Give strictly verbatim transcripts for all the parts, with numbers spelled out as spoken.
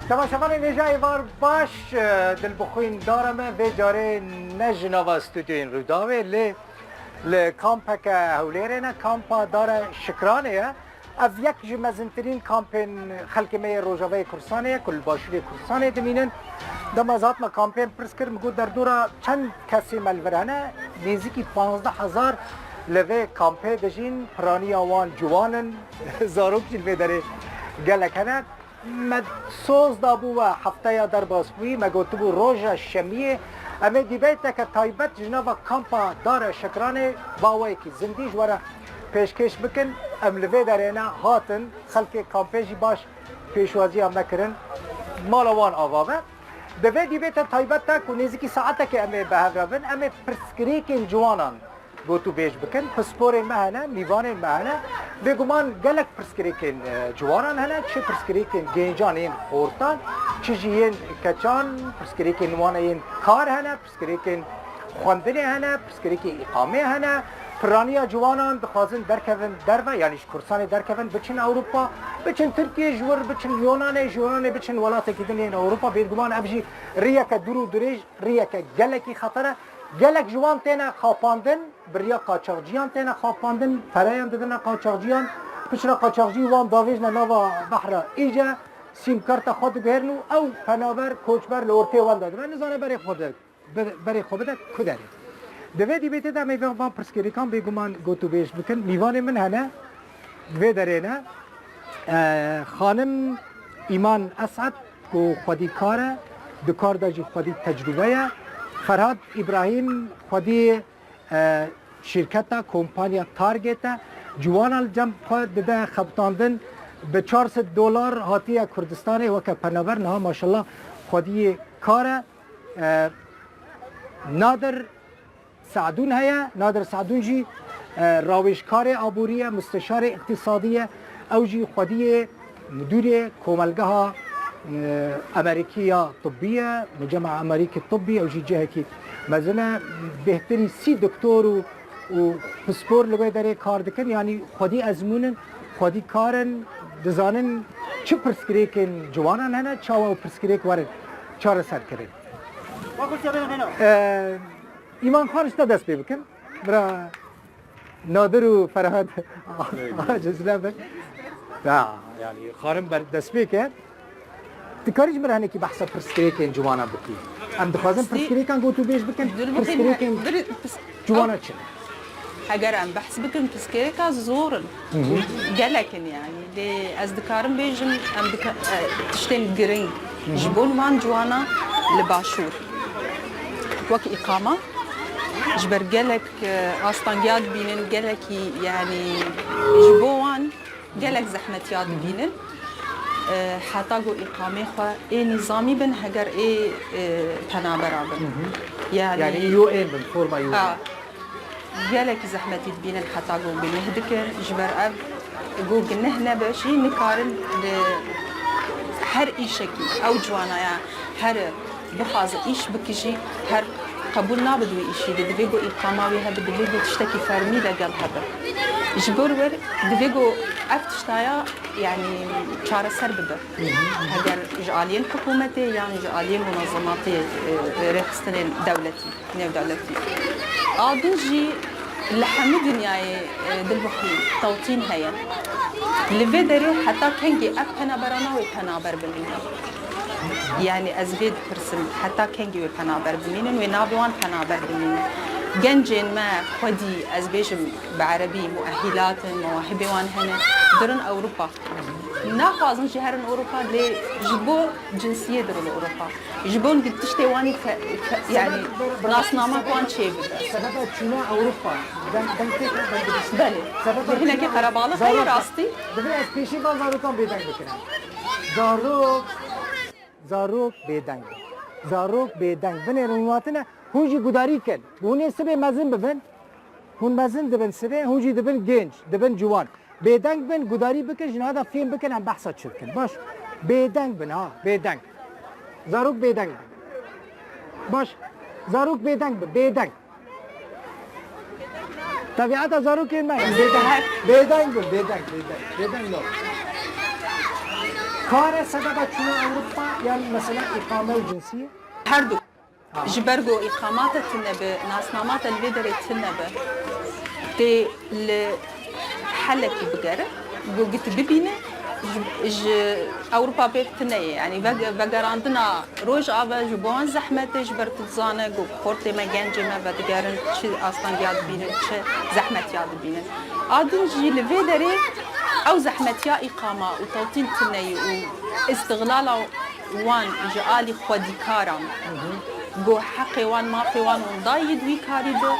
Temaşevanên hêja êvar baş, e, dilbixwîn dara me vê carê ne ji nava stûdyoyên Rûdawê, lê li kampeke Hewlêrê ne, kampa Dara Şikranê ye. Ev yek ji mezintirîn kampên xelkê me yê Rojavayê Kurdistanê ye ku li Başûrê Kurdistanê dimînin. Dema ez hatime kampê min pirs kir, min got derdora çend kesê me li vir hene? Nêzîkî panzdeh hezar li vê kampê dijîn, piraniya wan ciwan in, zarok jî li vê derê gelek hene. Me soz dabû we hefteya derbas bûyî, me gotibû roja şemiyê em ê dîbeyteke taybet ji nava kampa Dara Şekranê bi awayekî zindî ji we re pêşkêş bikin. Em li vê derê ne hatin, xelkê kampê jî baş pêşwaziya me kirin. Mala wan ava be. Di vê dîbêta taybet de ku nêzîkî saetekê em ê bi hev re bin, em ê pirsgirêkên ciwanan gotûbêj bikin. Pisporên me hene, mîvanên me hene. Bêguman gelek pirsgirêkên, e, ciwanan hene, çi pirsgirêkên gêncan ên xortan, çi jî yên keçan, pirsgirêkên wan yên kar hene, pirsgirêkên xwendinê hene, pirsgirêkê îqamê hene. Piraniya ciwanan dixwazin derkevin derve, yanî ji Kurdistanê derkevin, biçin Ewropa, biçin Tirkiye, ji wir biçin Yonanê, ji Yonanê biçin welatekî din yên Ewropa. Bêguman ev jî riyeke dûr û dirêj, riyeke gelekî xeter e. Gelek ji wan têne xapandin, bi riya qaçaxciyan têne xapandin, pereyan didine qaçaxciyan, piştre qaçaxcî wan davêjne nava behra Îce, sîmkarta xwe diguherin û ew penaber, koçber li ortê wan de dibe. Nizane berê xwe bide, bi-, berê xwe bide ku derê. Di vê dîbêtê de em ê van pirsgirêkan bêguman gotûbêj bikin. Mîvanê min hene, di vê derê ne. E, xanim Îman Esad ku xwedî kar e, di kar de jî xwedî tecrûbe ye. Ferhad Îbrahîm xwedî, e, şîrketa, kompanya Target e. Ciwana li cem xwe dide xebitandin. Bi çar sed dolar hatiye Kurdistanê weke penaber. Niha maşallah xwediyê kar e. E, Nadir Sadûn heye. Nadir Sadûn jî, e, rawêjkarê aborî ye, musteşarê îqtîsadî ye. Ew jî xwediyê mudûrê komelgeha, e, Amerîkî ya tibbî ye, Mucema Amerîkî Tibbî, ew jî cihekî mezin e. Bêhtirî sî doktor û, û pispor li wê derê kar dikin, yanî xwedî ezmûn in, xwedî kar in, dizanin çi pirsgirêkên ciwanan hene, çawa ew pirsgirêk werin çareserkirin. E, Îman Xan, ji te dest pê bikim. Bira Nadir û Ferhad aciz nebin. Ya, yani xanim ber dest pê ke. Dikarî ji min re hinekî behsa pirsgirêkên ciwanan bikî? Em dixwazin pirsgirêkan gotûbêj bikin. Pirsgirêkên ciwanan çi ne? Heger em behs bikin, pirsgirêka zor in. Gelek in yani. Lê ez dikarim bêjim, em dika-, e, tiştên giring ji bo van ciwana li başûr. Wek îqama, ji ber gelek, e, astangiya dibînin, gelekî, yani, ji bo wan gelek zehmetiya dibînin. E, heta ku îqamê xwe ê nîzamî bin, heger ê, e, penabera bin. Yani, yani U N bin, forma U N. Ha. Gelekî zehmetî dibînin heta ku guneh dikin. Ji ber ev ku guneh nebe jî nikarin li her îşekî ew ciwanaya here bixwaze îş bike jî her qebûl nabe di wê îşî de. Divê ku îqama wê hebe, divê ku tiştekî fermî de gel hebe. Ji bo wir divê ku ev tiştaya, yanî, çareser bibe. Heger ji aliyên hikûmetê yan ji aliyên munazematê, e, rêxistinên dewletî. Nêvdewletî. A din jî li hemû dinyayê, e, dilbixwîn, tewtîn heye. Li vê derê heta kengî ev penaberana wê penaber bimînin. Yani ez vê dipirsim, heta kengî wê penaber bimînin, wê navê wan penaber bimînin. Gencên me xwedî, ez bêjim bi erebî, muehilat in, mewahibê wan hene, dirin Ewropa. Naxwazin jî herin Ewropa, lê ji bo cinsiyê dirin Ewropa. Ji bo tiştê wan î fe-, fe-, yani nasnama wan çêbibe. Sebeba çûna Ewropa, deng, deng tê, deng bidiştin. Belê. Sebeba hinekî qerebalix heye rastî. Divê ez pêşî van zarokan bêdeng bikirim. Zarok, zarok bêdeng bin. Zarok bêdeng. Binêrin û hatine, hûn jî gudarî kin. Hûn ê sibê mezin bibin. Hûn mezin dibin sibê, hûn jî dibin gênc, dibin ciwan. Bêdeng bin, gudarî bikin, ji niha de fêm bikin, em behsa çi dikin. Baş, bêdeng bin, ha, bêdeng. Zarok bêdeng bin. Baş, zarok bêdeng bin, bêdeng. Tebiata zarokên me, bêdeng. Bêdeng bin, bêdeng, bêdeng. Bêdeng no. Kar e sebeba çûna Ewropa yan mesela îqame û cinsiyê? Her du. Ji ber ku îqamate tune bi, nasnamate li vê derê tune bi, tê li helekî bigere, ku git bibîne, ji, ji Ewropa pê tune ye. Yanî ve-, vegerandina Rojava ji bo wan zehmet e, ji ber tu dizane ku xortê me, gencê me vedigerin, çi astengiya dibînin, çi zehmetiya dibînin. A din jî li vê derê ew zehmetiya îqama û tewtîn tune ye û îstixlala wan ji alî xwedîkaran, ku heqê wan, mafê wan winda yî di wî karî de,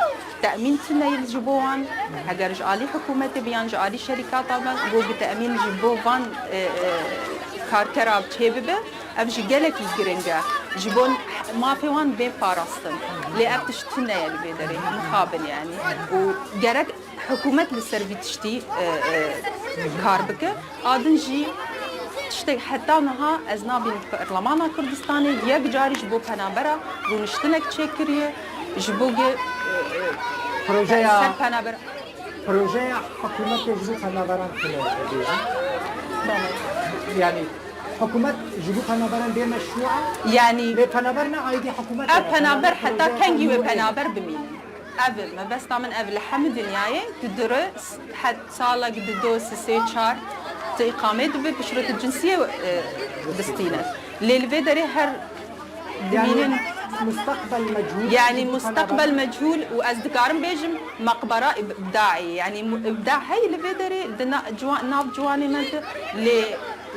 temîn tune yî ji bo wan. Heger ji alî hikûmetê be yan ji alî şerîkata me, ku bi temîn ji bo van, e, e, karkera çêbibe, ev jî gelekî giring e. Ji bo mafê wan bên parastin. Lê ev tişt tune ye li vê derê, mixabin yanî. Û gerek hikûmet li ser vî tiştî, e, e, kar bike. A din jî tiştek heta niha ez nabînim Perlemana Kurdistanê yek carî ji bo penabera rûniştinek çêkiriye, ji bo ge, e, e, Projeya- ser penabera. Projeya hikûmetê ji bo penaberan tune dibêjin. Yanî hikûmet ji bo penaberan bê meşrû e. Yanî Lê penaber ne aîdî hikûmetê ev ne. penaber Penaber heta projeya kengî wê qanûnê ye. Penaber bimînin. Ev e, mebesta min ev li hemî dinyayê tu dire het sala dido si sê çar tu îqamê dibe piştre tu cinsiyê, e, distîne. Lê li vê derê her Yani dimînin. mustaqbel mechûl. Yani mustaqbel mechûl û ez dikarim bêjim meqbera îbdaî. Yani mu-, îbda hey li vê derê di na-, ciwa-, nav ciwanê me de lê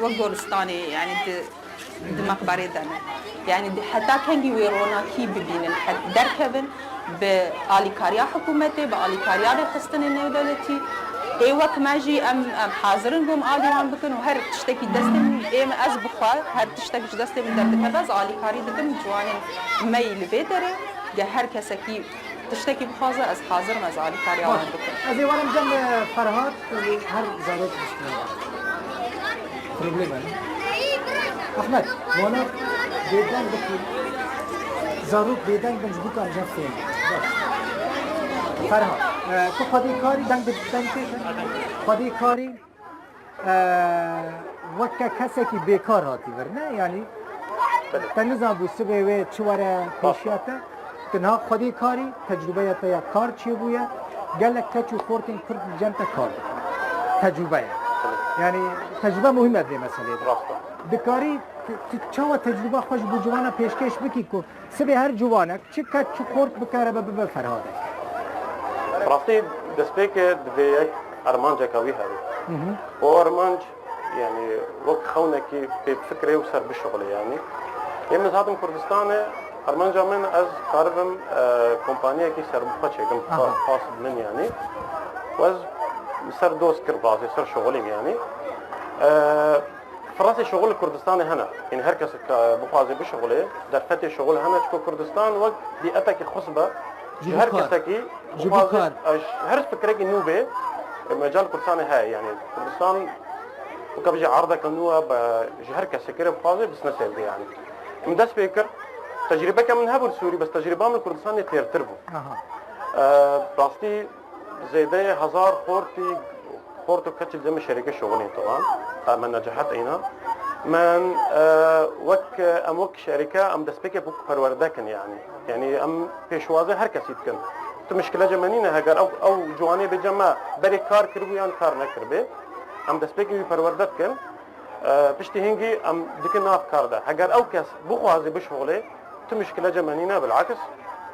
wek goristanê yani di, di meqberê de ne. Yani di heta kengî wê ronakî bibînin, het-, derkevin bi alîkariya hikûmetê, bi alîkariya rêxistinê nêwdewletî. Ê wek me jî em, em hazir in ku em alî wan bikin û her tiştekî destê min ê min ez bixwe, her tiştek ji destê min derdikeve, ez alîkarî dikim ciwanên me yî li vê derê. Ge her kesekî tiştekî bixwaze, ez hazir im, ez alîkariya wan bikim. Ez ê werim cem, e, Ferhat, e, her zarok bişkine. Problem e. Ahmet, wana bêdeng bikî. Zarok bêdeng bin ji bo ku em cem fêm. Ferhat, e, tu xwedî karî deng bi deng tê. Xwedî karî. Eee, weke kesekî bêkar hatî vir, ne? Yanî te nizanbû sibê wê çi were pêşiya te. Tu niha xwedî karî, tecrûbeya te ya kar çêbûye. Gelek keç û xortên Kurd li cem te kar dikin. Tecrûbe ye. Yanî tecrûbe muhîm e vê meseleyê de. Dikarî tu, tu çawa tecrûba xwe ji bo ciwana pêşkêş bikî ku Sibê her ciwanek çi keç çi xort bikare be bibe Ferhadek. Rastî destpêkê divê yek armanceke wî hebe. Û armanc, yanî wek xewnekî pê bifikirê û ser bişuxulê yanî. Ê min hatim Kurdistanê, armanca min ez karibim, e, kompaniyekî serbixwe çêkim, Aha. xas bi min yanî. Û ez ser doz kir bazê, ser şuxulîm yanî. E, Firasê şuxul li Kurdistanê hene. Yanî her kes ka bixwaze bişuxulê, derfetê şuxul hene, çiko Kurdistan wek bîetekî xusb e. Ji her kesekî bixwaze, e, ji her fikrekî nû bê, e, mecal Kurdistanê heye. Yanî Kurdistan weke bijî erdeke nû e, be, ji her kesekî re bixwaze bisne ser bê yanî. Min dest pê kir, tecrîbeke min hebû li Sûrî, bes tecrîba min li Kurdistanê têrtir bû. E, rastî Zêdeyê hezar xortî, xort û keç li cem şerîke şuxulîn, tevan. Em me necahet eyna. Min, e, wek, em wek şerîke, em destpêkê bû perwerde kin, yanî. Yanî em pêşwazê her kesî dikin. Tu mişkile cem me nîne, heger ew, ew ciwanê bê cem me berê kar kiribû yan kar nekiribê. Em destpêkê wî perwerde dikin. E, piştî hingî em dikin nav kar de. Heger ew kes bixwaze bişuxulê, tu mişkile cem me nîne, bilakis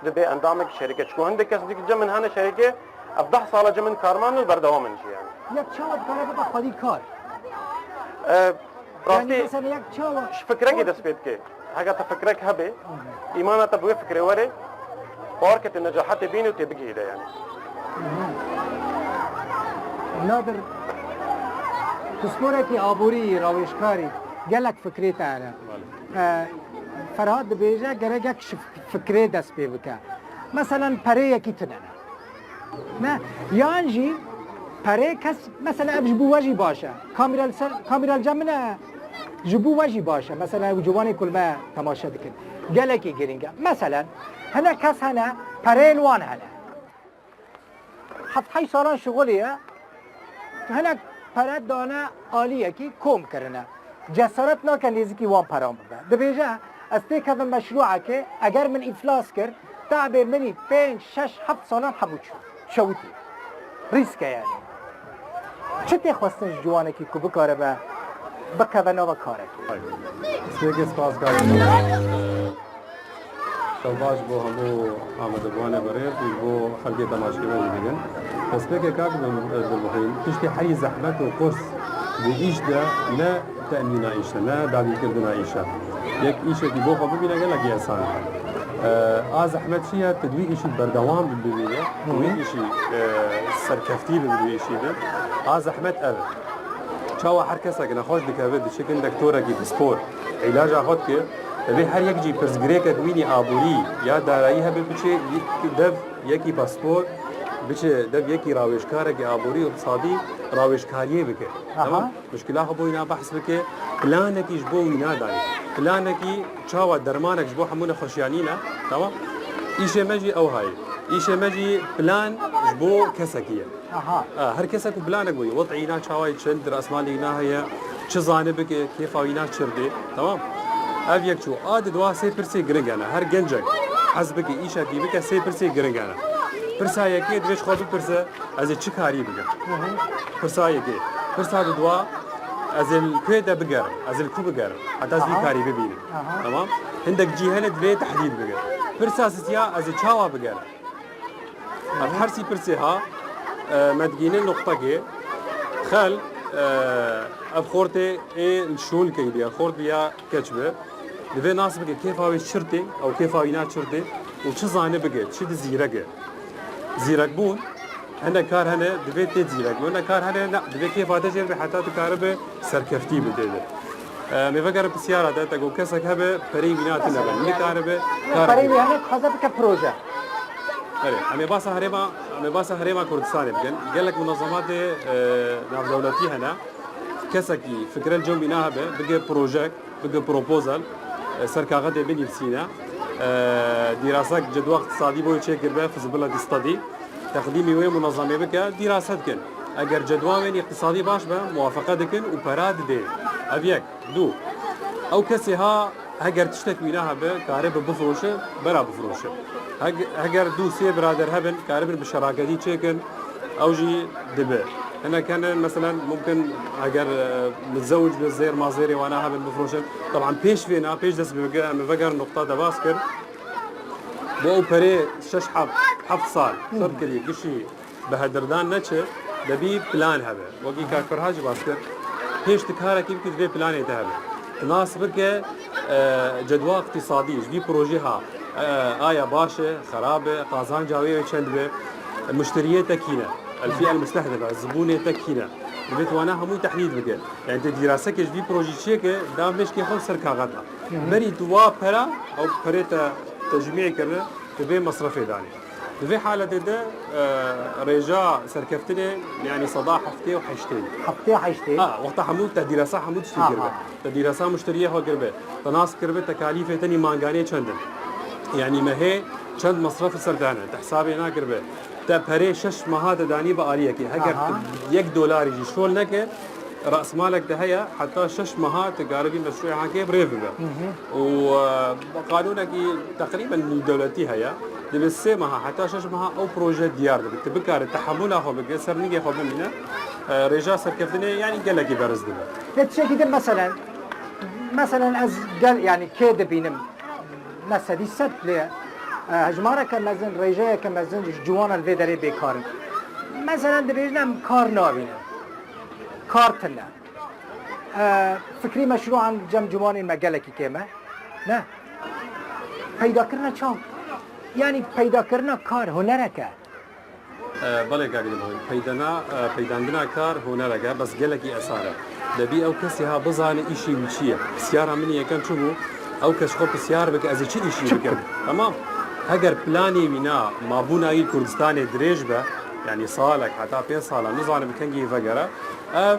dibê endamekî şerîke. Çiko hindek kes dikin cem min hene şerîke, ev deh sala cem min karman û berdewam in jî yanî. Yek çawa dikare bibe xwedî kar? E, Yanî rastî mesela yek çawa ji fikrekê dest pê dike. Heke te fikrek hebe, îmana te bi wê fikrê were, bawer ke tê necahetê bînî û tê bigihîde yanî. Nadir, pisporekî aborî, rawêjkarî, gelek fikrê te hene. E, Ferhat dibêje, gerek yek ji fikrê dest pê bike. Meselen, perê yekî tune ne. Ne? Yan jî perê kes, mesela ev ji bo we jî baş e. Kamîra li ser, kamîra li cem min e. Ji bo we jî baş e. Mesela ew ciwanê ku li me temaşe dikin. Gelekî girîng e. Meselen, hinek kes hene, pereyên wan hene. Heft heşt salan şixulê ye. Hinek pere dane aliyekî kom kirine. Cesaret nake nêzîkî wan peran bibe. Dibêje, ez têkevim meşrûekê, eger min îflas kir, tabê min î pênc, şeş, heft salan hemû çû. Şewitî. Rîsk e yanî. Çi tê xwestin ji ciwanekî ku bikaribe bikeve nava karekê? Spêkê spas kak. Şev baş bo hemû amadebuwanê berêz û bo xelkê temaşkêvan jî digin. Destpêkê kak Dilmuhîn, tiştê herî zehmet û qurs di îş de ne temîna îş e, ne dagirkirina îş e. Yek îşekî bo xwe bibîne gelekî esan e. E, a zehmet çi ye? Tu di wî îşî berdewam bibînî, tu wî Hı hı. îşî, e, serkeftî bibe di wî îşî de. A zehmet ev e. Çawa her kesek nexweş dikeve, diçe kin dektorekî pispor, îlaca xwe dike, divê her yek jî pirsgirêkek wînî aborî ya darayî hebe, biçe dev yekî paspor, biçe dev yekî rawêjkarekî aborî û iqtisadî rawêjkariyê bike. Aha. Tamam? Muşkila xwe bo wîna behs bike, planekî ji bo wîna dayê. Planekî çawa dermanek ji bo hemû nexweşiya nîne, tamam? Îşê me jî ew hayê. Îşê me jî plan ji bo kesekî ye. Aha. Ha, her kesek ku planek bûye, wet'î wîna çawa ye, çend rasmalê wîna heye, çi zane bike, kêfa wîna çi dê, tamam? Ev yek çû. A di dua sê pirsê giring hene. Her gencek hez bike, îşekî bike, sê pirsê giring hene. Pirsa yekê divê ji xwe bipirse, ez ê çi karî bikim? Hı hı. Pirsa yekê. Pirsa di dua, ez ê li kê de bigerim, ez ê li ku bigerim, heta ez vî Aha. karî bibînim. Aha. Tamam? Hindek cî hene divê tehdîd bike. Pirsa sisiya, ez ê çawa bigerim? Ev her sî pirsê ha, e, me digîne noqtekê. Xel, e, ev xortê ê li şûn key biya, xort biya keç bi. Divê nas bike kêfa wê çi tê, ew kêfa wîna çi tê û çi zane bike, çi di zîrek e. Zîrekbûn, hene kar hene, divê tê zîrek be. Hene kar hene, ne, divê kêfa te jê re be, heta tu karibe serkeftî bi tê de. E, em ê vegerin pisyara te, te got kesek hebe, pereyê wîna tune be. Nikaribe, kar Pereyê wî hene, dixwaze bike proje. Erê, em ê basa herêma, em ê basa herêma Kurdistanê bikin. Gelek munazematê, e, navdewletî hene. Kesekî fikre li cem wîna hebe, bike projek, bike proposal, e, ser kaxetê binivîsîne. E, dîrasek cedwa iqtisadî bo wê çêkiribe, feasibility study. Teqdîmî wê munezemê bike, dîrase dikin. Eger cedwa wê îqtisadî baş be, muwafeqe dikin û pera didê. Ev yek. Du, ew kesê ha heger tiştek wîna hebe, karibe bifiroşe, bera bifiroşe. Heg-, heger du sê birader hebin, karibin bi şeraketî çêkin, ew jî dibe. Hinek hene, meselen, mumkin heger, e, mizewc bi zêr mazêrê wana hebin bifiroşin. Teban pêş vêna, pêş dest bi, em vegerin noqta te bas kir. Bo ew perê şeş heb, heft sal, ser kirî, gişî, bi hedirdan neçe, debî plan hebe. Wekî kak Ferhad jî bas kir, pêş tu karekî bikî, divê planê te hebe. Tu nas bike, e, cedwa iqtîsadî ji vî projê ha, e, aya baş e, xerab e, qazanca wê çend be, muşteriyê te kî ne, el fî'el mustehdef e, zibûnê te kî ne. Divê tu wana hemû tehlîl bike. Yani tu dîrasekê ji vî projî çêke, da meşkê xwe ser kaxeta. Hı hı. Berî tu wa pera, ew perê te tecmî kirine, tu vê mesrefê danî. Di vê haletê de, e, rêja serkeftinê, yani seda heftê û heştê. Heftê û heştê? Ha, wexta hemû te dîrasa hemû tiştî Aha. kiribe. Te dîrasa muşteriyê xwe kiribe. Te nas kiribe tekalîfê te nî manganê çend in. Yani mehê çend mesref li ser te hene. Te hesabê nakiribe. Te perê şeş meha te danî bi aliyekê. Heger Aha. tu yek dolarî jî şol neke, rasmalek te heye, heta şeş meha tu karibî meşrûê hankê bi rê bibe. Hı hı. Û, e, qanûnekî teqrîben nîvdewletî heye. Divê sê meha heta şeş meha ew proje diyar dibe. Tu bikare tehemûla xwe bike, ser nigê xwe bimîne, e, rêja serkeftinê, yanî gelekî beriz dibe. Lê tiştekî din, meselen, meselen ez gel, yanî kê dibînim, ne sedî sed lê, e, hejmareke mezin, rêjeyeke mezin ji ciwanan vê derê bêkar in. Meselen dibêjin em kar nabînin. Kar tune. E, fikrî meşrûan cem ciwanên me gelekî kêm e. Ne. Peydakirina çaw? Yanî peydakirina kar hunerek e. E, belê kak Dilmuhîn. Peydana, e, peydandina kar hunerek e, bes gelekî esan e. Debî ew kesê ha bizane îşê wî çi ye. Pisyara min yekem çi bû? Ew kes xwe pisyar bike, ez ê çi îşî Çi bikim? bikim? Tamam. Heger planê wîna mabûna wî Kurdistanê dirêj be, yanî salek heta pênc sala, nizane bi kengî vegere, ev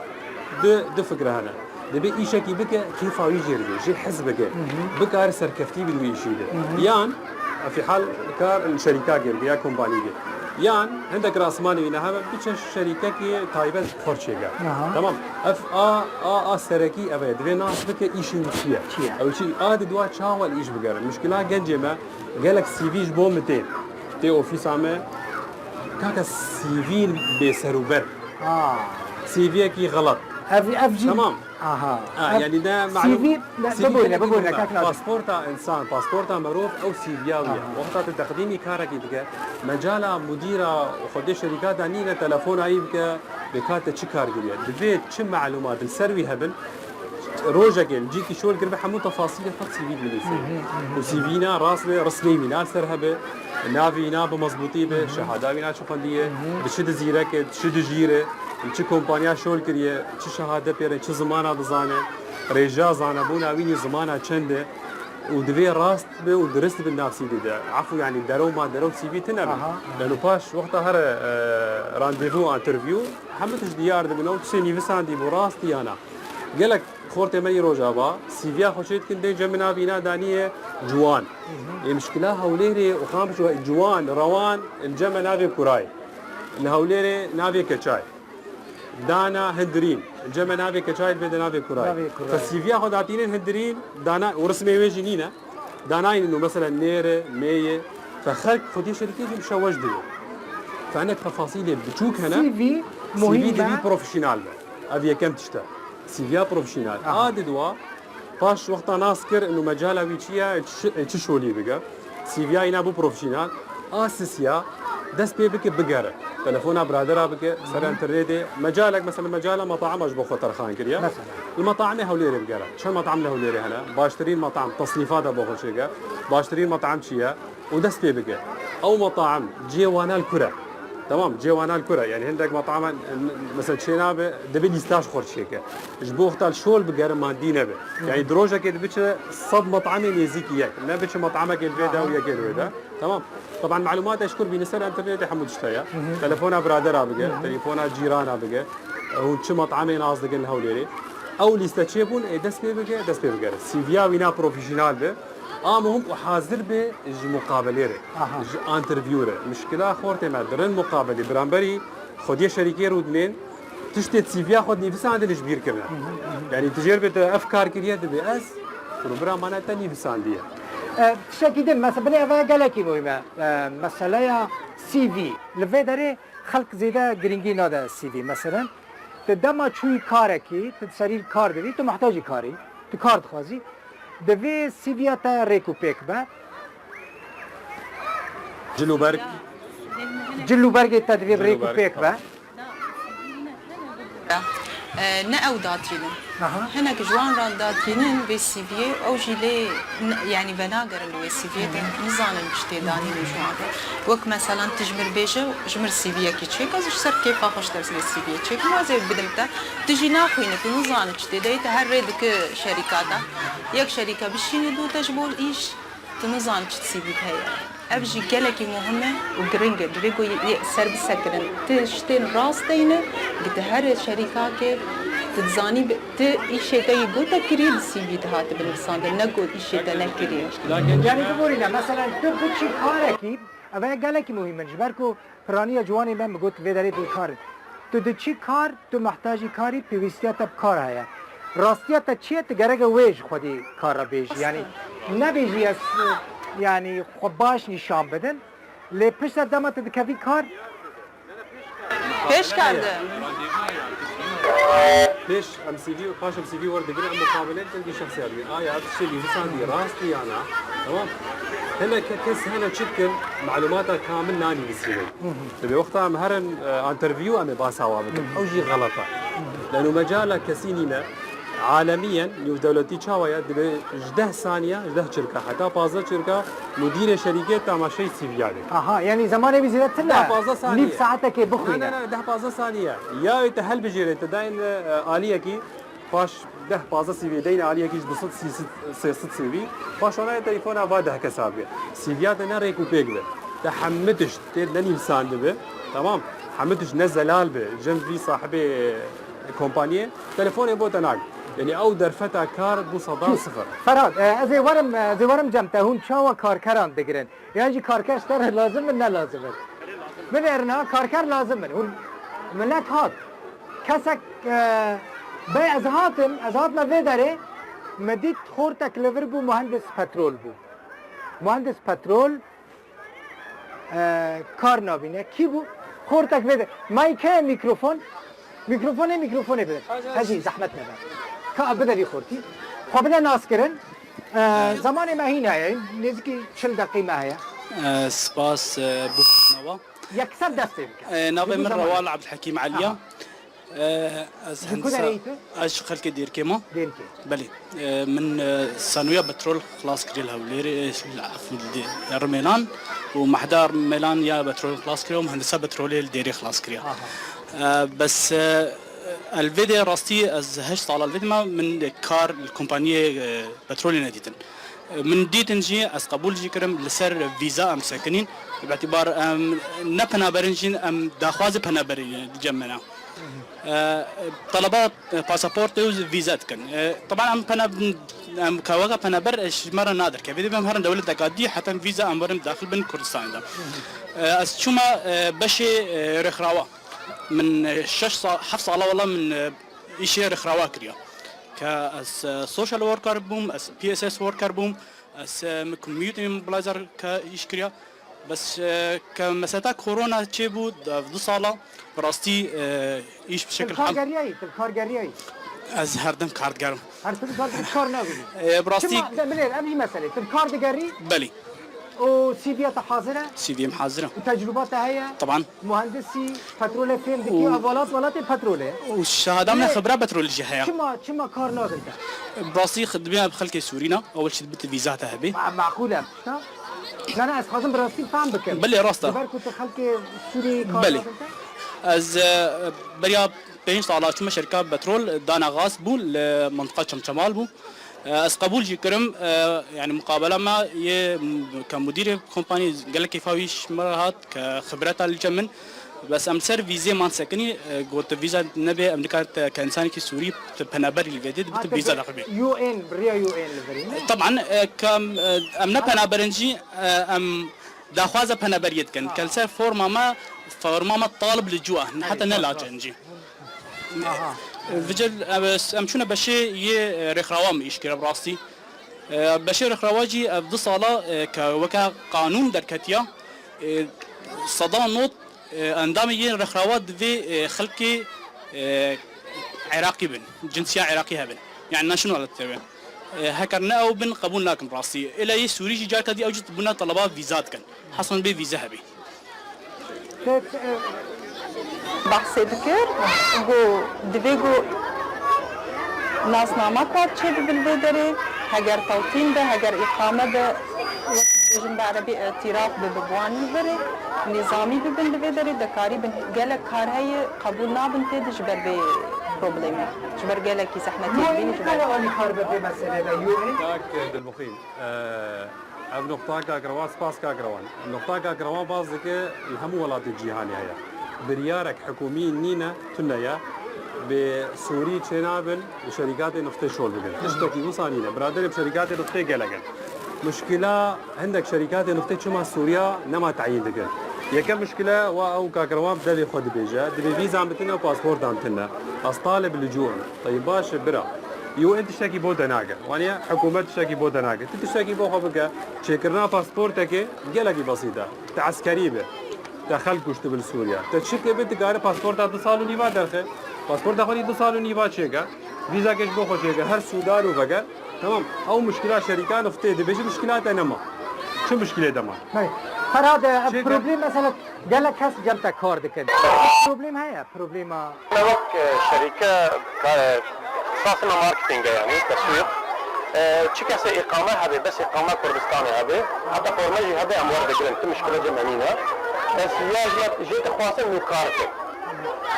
du, du fikre hene. Dibê îşekî bike, kêfa wî jê re be, jê hez bike. Hı hı. Bikare serkeftî bi wî îşî de. Hı hı. Yan, fîhal kar li şerîkakê bike ya kompanîkê. Yan hindek rasmanê wî ne hebe, biçe şerîkekî taybet xwe çêke. Aha. Tamam. Ev a, a, a serekî ev e. Divê nas bike îşî wî çi ye? Çi ye? Ew çi a di dua çawa li îş bigere? Mişkila gencê me gelek C V ji bo min tê. Tê ofîsa me. Kaka C V bê serûber. Ha. C V yekî xelat. Ev, ev jî Tamam. Aha. Ha, Ev yani ne C V malum, ne, C V bibûne, bibûne, kak Nazim. Pasporta insan, pasporta merov ew C V ya wî ye. Aha. Wexta tu teqdîmî karekî dike, mecala mudîra xwedê şerîka de nîne, telefona wî bike, bê ka te çi kar kiriye. Divê çi malumat li ser wî hebin, rojekê li cîkî şol kiribe, hemû tefasîlê xwe C V dinivîse. Hı hı, hı hı. Û C V na rast be, rismê wî na li ser hebe, navê wî na bi mezbûtî be, Hı hı. şehada wî na çi xwendiye, Hı hı. di çi di zîrek e, di çi di jîr e, li çi kompanya şol kiriye, çi şehade pê re, çi zimana dizane, rêja zanebûna wî nî zimana çend e û divê rast be û dirist be nav C V de. Efû, yanî dero ma dero C V tune be. Aha, aha. Leno paş wexta here, e, randevû, interview, hemû tişt diyar dibin, ew tiştê nivîsandî bû, rastî ya na. Gelek xortê me yî Rojava, C V ya xwe çê dikin, dê cem navî na daniye ciwan. Hı hı. Ê mişkila Hewlêrê û Qamişlo, ciwan, rewan, li cem navê kurayê. Li Hewlêrê navê keçay. Dana hindirîn, li cem navê keçay dibê de navê kurayê. Navê kurayê. Fe C V ya xwe datînin hindirîn, dana û rismê wê jî nîne. Danayînin û mesela nêre, mêye. Fe xelk xwedî şerîkê jî bi şeweş dibe. Fe hinek tefasîlê biçûk hene. C V C V muhîm divî e. Profesyonel be. Ev yekem tişt e. C V ya profesyonel. Aha. A di dua, paş wexta nas kir, inu mecala wî çi ye, çi, çi şolî bige. C V ya îna bû profesyonel. A sisiya, dest pê bike bigere. Telefona biradera bike, ser Hı hı. internetê. Mecalek, mesela mecala metaima ji bo xwe terxan kiriye. Mesela. Li metaimê Hewlêrê bigere. Çend metaim li Hewlêrê hene? Baştirîn metaim, tesnîfa de bo xwe çêke. Baştirîn metaim çi ye? Û dest pê bike. Ew metaim cihê wana li kur e? Temam, cihê wana li kur e? Yani hindek metaim, mesela çê nabe, divê lîsta ji xwe çêke. Ji bo wexta li şol bigere mandî nebe. Hı hı. Yani di rojekê dibiçe sed metaimê nêzîkî yek. Nebiçe metaimekê li vê de û Aha. yekê li wê de. Temam. Taban malumat eşkur bîne ser internetê hemû tişt heye. Hı hı. Telefona biradera bige, Hı hı. telefona cîrana bige. Hûn çi metaimê nas dikin li Hewlêrê? Ew lîste çêbûn, ê dest pê bike, dest pê bigere. C V ya wîna profesyonel be. A muhim û hazir be ji muqabelê re, Aha. ji interview re. Mişkila xortê me dirin muqabelê. Biramberî xwediyê şerîkê rûdinên, tiştê C V ya xwe nivîsandin ji bîr kirine. Hı hı, hı hı. Yani tu jêr bê te ev kar kiriye, dibê ez, tu bira mana te nivîsandiye. E, tiştekî din, mesela, binê eve gelekî muhîm e. E, meseleya C V. Li vê derê xelk zêde girîngî nade C V. Mesela, tu dema çûyî karekî, tu serî kar dibî, tu muhtecî karî, tu kar dixwazî, divê C V ya te rêk û pêk be. Cil û berg. Cil û bergê te divê Cil û rêk û berg, pêk be. tamam. E, ne ew datînin. Aha. Hinek ji wan re datînin vê C V'yê, ew jî lê ne, yanî venagerin li wê C V'yê de, nizanin çi tê danînin ji wan re. Wek meselan tu ji mir bêje, ji mir C V'yekî çêke, ez ji ser kêfa xwe ji te vê C V'yê çêkim, ez ê bidim te. Tu jî naxwîne, tu nizane çi tê de, te her rê dike şerîka te. Yek şerîke bişîne dû te ji bo îş. Tu nizan çi C V heye. Ev jî gelekî muhim e û giring e. Divê ku yê, yê ser bisekirin. Ti ji tên rast deyne, gi ti here şerîkakê, tu dizanî bi, ti îşê te yî ku te kirî, li C V dihate binivîsandin, ne ku îşê te nekiriye. Yanî biborîne, mesela tu biçî karekî, ev heye gelekî muhîm in. Ji ber ku Piraniya ciwanê me, min got, vê derê dû kar in. Tu diçî kar, tu mehtacî karî, pêwîstiya te bi kar heye. Rastiya te çi ye, tu gereke wê ji xwedî kar re bêjî. Yanî nebêjî ez, yanî xwe baş nîşan bidin. Lê piştre dema tu dikevî kar, Pêş kar de. Pêş M C V, paş M C V werdigire, em muqabele dikin, di şexsiya dibin. Aya ev tiştê nivîsandî rastî ya na? Tamam. Hinek kes hene çi dikin, malûmata kamil nanivîsînin. Hı hı. Divê wexta em herin, e, interview em ê basa wa bikin. Hı hı. Ew jî xelet e. Hı hı. Leno mecala kesî nîne. Alemiyen, nîvdewletî çawa ye? Divê ji deh saniye, ji deh çirka heta pazdeh çirka mudîrê şerîkê temaşeyî C V ya dike. Aha, yanî zemanê wî zêde tune. Deh pazdeh saniye. Nîv saetekê bixwîne. Ne, ne, ne, deh pazdeh saniye. Ya wê te helbijêre, te dayên, e, aliyekî, paş deh pazdeh C V deyne aliyekî ji du sed, sê sed, sê sed C V. Paş wana yê telefona va deh kesa bike. C V ya te ne rêk û pêk be. Te hemû tişt tê de nivîsandibe. Tamam. Hemû tişt ne zelal be. Cem vî sahibê kompaniyê, telefonê bo te nake. Yanî ew derfeta kar bû seda sifir. Ferhat, e, ez ê werim, e, ez ê werim cem te, hûn çawa karkeran digirin? Yan jî karker ji te re lazim in, ne lazim in? Binêrin ha, karker lazim in. Hûn, milet hat. Kesek, e, bê ez hatim, ez hatime vê derê, me dît xortek li vir bû muhendis petrol bû. Muhendis petrol, e, kar nabîne. Kî bû? Xortek vê de. Mayke mikrofon. Mikrofonê, mikrofonê bide. Hacı, hacı. Hacı, zehmet nebe. Ka bide vî xortî. Xwe bide naskirin. E, zemanê me hîn heye. Nêzîkî çil deqî me heye. E, spas, e, bo nava. Yekser dest pê bike. E, navê min Rewal Abdulhekîm Eliya. Aha. E, ez Ji ku hendisa, derê yî tu? Ez ji xelkê Dêrkê me. Dêrkê. Belê. E, min, e, sanoya petrol xilas kiriye li Hewlêrê, e, li, li Rûmêlan û mehda Rûmêlan ya petrol xilas kiriye û muhendisa petrolê li Dêrê xilas kiriye. Aha. E, bes, e, el vê de rastî ez heşt sala li vê de me, min kar li kompaniyê, e, petrolê nedîtin. Min dîtin jî, ez qebûl jî kirim, li ser vîza em sekinîn. Bi îtîbar em ne penaberin jî, em daxwazê penaberî cem me ne. E, teleba, e, pasaportê û vîza dikin. E, teban em pena-, em ka weke penaber, e, ji me re nadirkeve. Divê em herin dewleteka dî, heta em vîza em werin daxil bin Kurdistanê de. E, ez çûma, e, beşê, e, rêxrawa. Min, e, şeş sal, heft sala wela min, e, îşê rêxrawa kiriya. Ke ez, e, social worker bûm, ez P S S worker bûm, ez, e, min community mobilizer ke îş kiriya. Bes, e, ke meseta korona çêbû, ev du sala, bi rastî, e, îş bi şekil hem. Tu kar geriyayî, tu kar geriyayî. Ez her dem kar digerim. Her tim kar, kar nabînî. E, bi rastî. Çima, de, bilê, em hî meselê. Tu kar digerî? Belê. Û C V te hazir e? C V em hazir e. Û tecrûba te heye? Teban. Muhendisî petrolê fêm dikî, û ev welat welatê petrolê. Û şehada min Lê xibra petrolê jî heye. Çima, çima kar nadin te? Bi rastî xi-, dibê bi xelkê Sûrî ne, ewil şî dibit vîza te hebê. Ma-, maqûl e, pişta? Na, na, ez xwazim bi rastî fam bikim. Belê, rast e. Ji ber ku tu xelkê Sûrî kar Belê. Nadin te? Ez, e, beriya pênc sala çûme şerika petrol, dana gaz bû, li mintiqa Çemçemal bû. Ez qebûl jî kirim, e, yani muqabela me yê m-, ke mudîrê kompanî gelek keyfa wî ji me re hat, ke xibreta li cem min. Bes em ser vîzê man sekinî, e, got vîza nebe, em nikare te ke însanekî Sûrî, te penaberî li vê dê, Ha, dibit te vîza bi laqibê. U N, bi riya U N li virî ne? Teban, e, ke em, e, em ne Ha. penaberin jî, e, em daxwaza penaberiyê dikin. Ha. Ke li ser forma me, forma me talib li cû e, Belê, heta ne rast, laçe rast. Cî. Aha. Vêca, e, em çûne beşê yê, e, rêxrawa min îş kire bi rastî. E, beşê rêxrawa jî ev du sala, e, ke weke qanûn derketiya, e, seda nod, e, endamê yê rêxrawa divê, e, xelkê, e, Iraqî bin, cinsiya Iraqî hebin. Yani nationality hebin. E, heker ne ew bin, qebûl nakin rastî. Êla yê Sûrî jî carka dî ew jî bûna teleba vîza dikin. Hesan bê vîze hebî. Te, te, Behsê dikir, got, divê got nasnama kar çêbibe li vê derê, heger tewtîn be, heger îqame be, wek dibêjin bi erebî îtiraf bibe bi wan li virê, nîzamî bibin li vê derê, de karîbin gelek kar heye, qebûl nabin tê de ji ber vê problemê, ji ber gelekî zehmetê dibînin ji ber. Anî kar be vê meselê de, U N? Kak Dilmuxîn, e, Ev nuqta kak Rewan, spas kak Rewan. Nuqta kak Rewan baz dike li hemû welatê cîhanê heye. Biryarek hikûmî nîne, tune ye. Bi Sûrî çênabin, bi şerîkatê niftê şol bikin. Tiştekî wisa nîne. Biraderê bi şerîkatê niftê gelek in. Muşkila hindek şerîkatê niftê çima Sûriya nema teyîn dikin. Yekem muşkile wa ew kak Rewan bi devê xwe dibêje. Divê vîzan bi tune û pasportan bi tune. Ez talib licû im. Teyî baş e, bira. U N tiştekî bo te nake. Waniye hikûmet tiştekî bo te nake. Tu tiştekî bo xwe bike. Çêkirina pasportekê gelekî besît e. Te eskerî be. Te xelk kuştibe li Sûriye. Te çi ke be, tu kare pasporta du sal û nîva derxe. Pasporta xwe dî du sal û nîva çêke. Vîzakê ji bo xwe çêke. Her Sûdan û veke. Tamam. Ew muşkila şerîka niftê dibêje muşkila te nema. Çi muşkilê te ma? Hey. Ferhad, ev Çêke. Problem mesela gelek kes cem te kar dikin. Problem heye, problema Ne wek, e, şerîke ka-, sasina marketing e, yanî teswîq. E, çi kesê îqame hebe, bes îqame Kurdistanê hebe, heta forme jî hebe em werdigrin, tu muşkile cem me nîne. Bes ya ji me jê dixwazin nû kar bikin.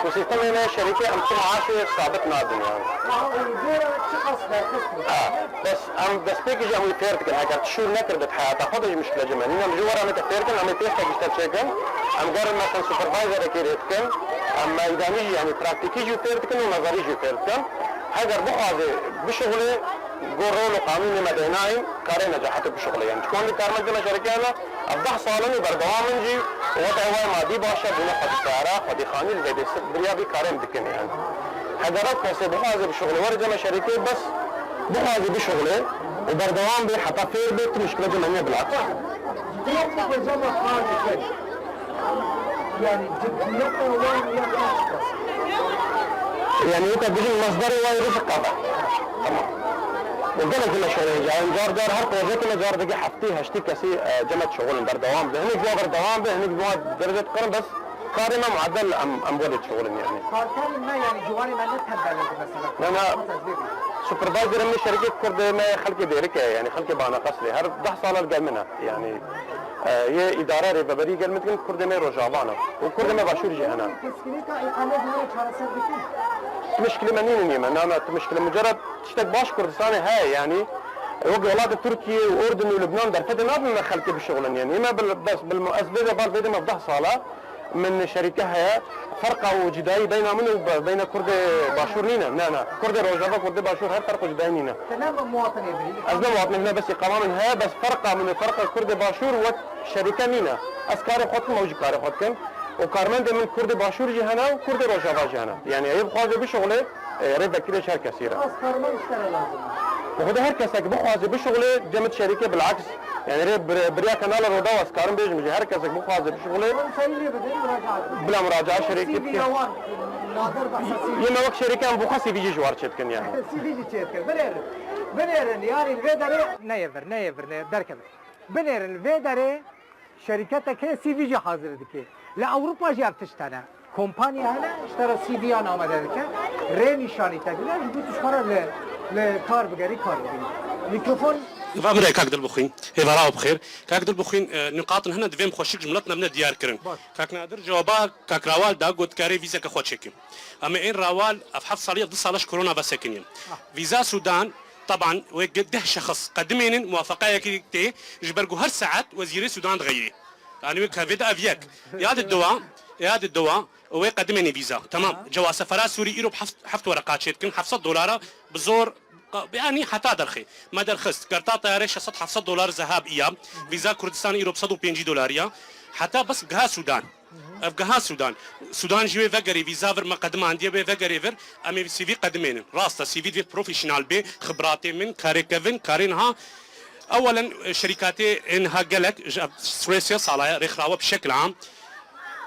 Ku sîstemê me şerîke em tu maaşê sabit nadin yanî. Aha, û gora çiqas berxist bû. Ha, bes em destpêkê jî em wî fêr dikin. Heger tu şûr nekiribit heyata xwe de jî muşkile cem me nîne. Em ji were me te fêr kin, em ê têstekî ji te çêkin. Em gerin mesela supervisorekî lê dikin. Em meydanî jî, yanî praktîkî jî fêr dikin û nezerî jî fêr dikin. Heger bixwaze bişuxulê, go rol û qanûnê me de nayên, karê necahetê bişuxulê. Yanî çikan lê karmendê me şereke hene, Ev deh sal in û berdewam in jî, wate wayê madî baş e, bûne xwedî seyara, xwedî xanî, li vê dê sik biriya vî karê em dikin yani. Heger ew kesê bixwaze bişuxile were cem şerîkê, bes bixwaze bişuxile û berdewam bê heta fêr bê, tu muşkile cem heniye bilak. Yanî ciddiyeta wan ya kaç kes? Yani weke bijin mesderê wan rizq qada. Tamam. Û gelek me şuxulê hêja. Em car car her projeyekê me car dikê heftê heştê kesî, e, cem me dişuxulin berdewam be. Hinek ji wan berdewam be, hinek ji wan derece dikarin, bes karê me muedel em, em were dişuxulin yani. Karkerên me yani ciwanê me ne tembel in mesela. Ne, ne. Nasıl ez bêjim? Supervisorê min şerîkê kurdê me xelkê Dêrik e yani xelkê Baneqesrê. Her deh sala li gel min e yani. E, yê îdare rêveberî gel min dikin, kurdê me Rojava ne û kurdê me Başûrî jî hene. Keskinîka îqamê ji we re çareser dikin? Tu muşkilê me nînin yê me, na, na, tu muşkilê mucerred tiştek baş Kurdistanê heye, yanî, e, wek welatê Tirkiye û Urdun û Libnan derfetê nabin me xelkê bişuxulin, yanî, me bil, bes, bil, ez vê de bal vê de me deh sala, min şerîke heye, ferqa û cudayî beyna min û be-, beyna Kurdê Başûr nîne, ne, ne, Kurdê Rojava, Kurdê Başûr her ferq û cudayî nîne. Te ne muwatinê birî? Ez ne muwatinê, ne bes îqama min heye, bes ferqa min û ferqa Kurdê Başûr wek şerîke nîne. Ez karê xwe dikim, ew jî karê xwe dikin. Û karmendê min Kurdê Başûr jî hene û Kurdê Rojava jî hene. Yani, ew bixwaze bişuxulê, e, rê vekirê ji her kesî re. Az karmend ji te re lazim e. Bi xwedê her kesek bixwaze bişuxulê, cem min şerîke bilaks. Yani, rê bir-, biriya kanala Rodawa ez karim bêjim jî, her kesek bixwaze bişuxulê. Wan serî lê bidin, muracaat bidin. Bila muracaat şerîke C V dikin. Ya wan, nadir behsa C V. Yê me wek şerîke em bû xwe C V jî ji war çêdikin yani. C V jî çêdikin. Binêrin. Binêrin, yani, vê derê. Neyê vir, neyê vir, neyê, derkeve. Binêrin, vê derê şerîketek heye C V jî hazir dike. Li Ewropa jî ev tişt hene. Kompanya hene, ji te re C V yan amade dike. Rê nîşanî te dide, ji bo tu ji xwe re li, li kar bigerî, kar bigirî. Mikrofon. Hêva min re kak Dilbixwîn. Hêvara we bixêr. Kak Dilbixwîn, e, nûqatin hene divê em xweşik ji milet nebine diyar kirin. Baş. Kak Nadir cewaba Kak Rawal da got karê vîzeke xwe çêkim. Em ê ên Rawal ev heft salî, ev du sala ji korona vesekiniye. Ah. Vîza Sûdan, Teban wê ge-, deh şexs qedimênin muwafeqayekî tê, ji ber ku her saet wezîrê Sûdan dixeyirê. Yanî wê kevê de ev yek. Ya di dewa, ya di dewa, wê qedimênî vîza. Tamam. Aha. Cewa sefera Sûrî îro bi heft, heft wereqa çêdikin, heft sed dolara bi zor, qa-, yanî heta derxê. Me derxist. Kerta teyarê şeş sed heft sed dolar zehab iya. Vîza Kurdistan îro bi sed û pêncî dolar ya. Heta bes giha Sûdan. Ev giha Sûdan. Sûdan jî wê vegerê vîza vir me qedimandiye, wê vegerê vir, em ê C V qedimênin. Rast e, C V divê profesyonel bê, xibratê min, karê kevin, karê niha. Ewelen, e, şerîkatê ên niha gelek, ji ev sê sê sala ye, rêxirawe bi şekil am,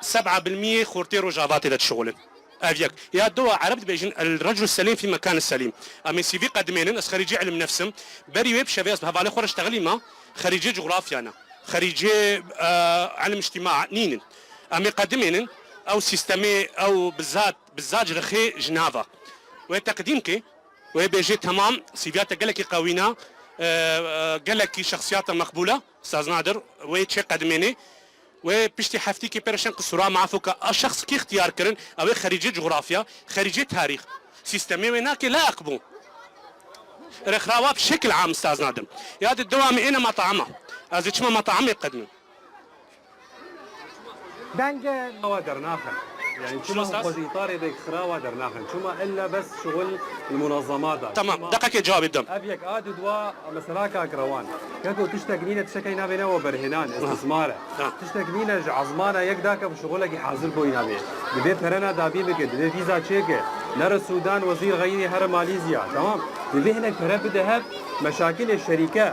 seb'a bilmiyê xortê Rojava tê de dişixulin. Ev yek. Ya dewa, Ereb dibêjin, "El-reclu selîm fî mekan selîm." Em ê C V qedimênin, ez xerîcê ilim nefs im. Berî wê bi şevê ez bi hevalê xwe re ştexilî me, xerîcê cografya ne. Xerîcê, e, ilim îctîma nînin. Em ê qedimênin, ew sîstemê, ew bizat, bizat ji rixê ji nava. Wê teqdîm ke, wê bêjê temam, C V'ya te gelekî qewîna, e, e, gelekî şexsiyata meqbûla, Ustaz Nadir, wê çê qedimênê. Wê piştî heftîkê pê re şen qisûra maf bike. A şexs kî îxtiyar kirin, ew ê xerîcê cografya, xerîcê tarîx. Sîstemê wê nake laiq bû. Rêxirawa bi şekil am Ustaz Nadir. Ya di dewamê êne metaima. Ez ê çima metaimê qedimim. Deng, e, Xirawa dernaxin. Yani çima xwe ji îtarê de xirawa dernaxin. Çima illa bes şuxul li munazemata. Tamam, deqekê cewabê bidem. Ev yek a di dua mesela kak Rewan. Keko tiştek nîne tiştekey navê ne o berhênan, istismar e. Ha. Tiştek nîne ji ezmana yek dake bi şuxulekî hazir boyî navê. Divê pere ne dabî bike, divê vîza çêke. Nere Sûdan, wezîr xeyrî here Malîzya. Tamam. Divê hinek pere bide hev, meşakilê şerîke.